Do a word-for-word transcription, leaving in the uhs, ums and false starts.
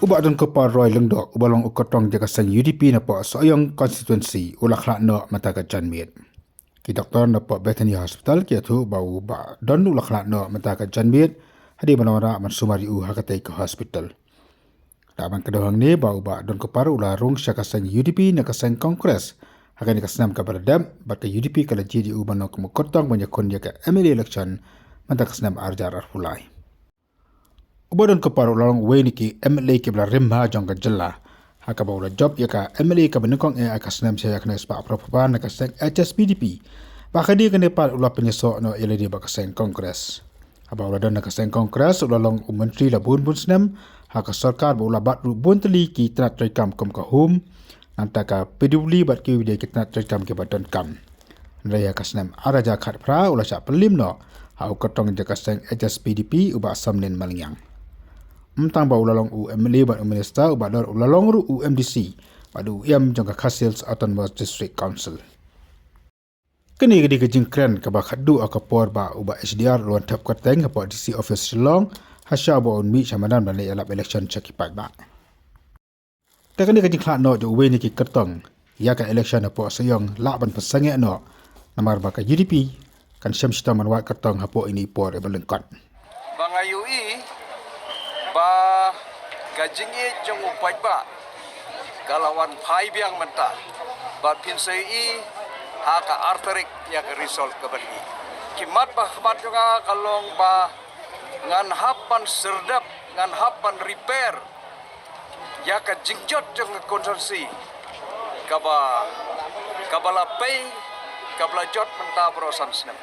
U Bah Donkupar Roy Lyngdoh, uba long u kyrtong jong ka seng U D P napoh Sohiong Constituency, u la khlad noh mynta ka janmiet. Ki doktor napoh Bethany Hospital ki ïathuh ba u Bah Don u la khlad noh mynta ka janmiet, hadien ba la wanrah ban sumar ïa u ha katei ka hospital. Lah ban kdew hangne ba u Bah Donkupar u la rung sha ka seng U D P na ka seng Congress ha kane ka snem kaba la dep, bad ka U D P ka la jied ïa u ban long kum u kyrtong ban ïakhun ïa ka M L A election mynta ka snem ar hajar arphew lai. U Bah Donkupar u la long uwei na ki M L A kiba la rim bha jong ka jylla, ha kaba u la jop ïa ka M L A kaba nyngkong eh ha ka snem shi hajar khyndai spah phra phew phra na ka seng H S P D P. Bad ha kane ka por u la pynïasoh noh ïa lade bad ka seng Congress. Haba u la don ha ka seng Congress u la long u myntri la bun bun snem ha ka sorkar, bad u la bat ruh bun tylli ki tnat treikam kum ka home, nangta ka P W D bad kiwei de ki tnat treikam kiba donkam. Hynrei ha ka snem ar hajar khatphra u la shah pynliem noh ha u kyrtong jong ka seng H S P D P, u Bah Samlin Malngiang. Ym tang ba u la long u M L A bad u minister, u Bah Don u la long ruh u M D C bad u E M jong ka Khasi Hills Autonomous District Council. Kane ka dei ka jingkren kaba khatduh ha ka por ba u Bah H D R u la wan thep kyrteng hapoh D C office Shillong, hashuwa ba un mih sha madan ban leit ïalap election sha ki paidbah. Te kane ka jingkhlad noh jong uwei na ki kyrtong ïa ka election hapoh Sohiong lah ban pynsangeh noh, namar ba ka U D P kan shem shitom ban wad kyrtong hapoh ine i por iba lyngkot. Ba nga ïohi ba ka jingïeit jong u paidbah ka la wan phai biang mynta, bad phin sa ïohi ha ka ar tarik ïa ka result kaban mih. Ki mat ba khmat jong nga ka long ba ngan hap ban syrdoh, ngan hap ban repair ïa ka jingjot jong ka constituency kaba, kaba la pei, kaba la jot mynta baroh san snem.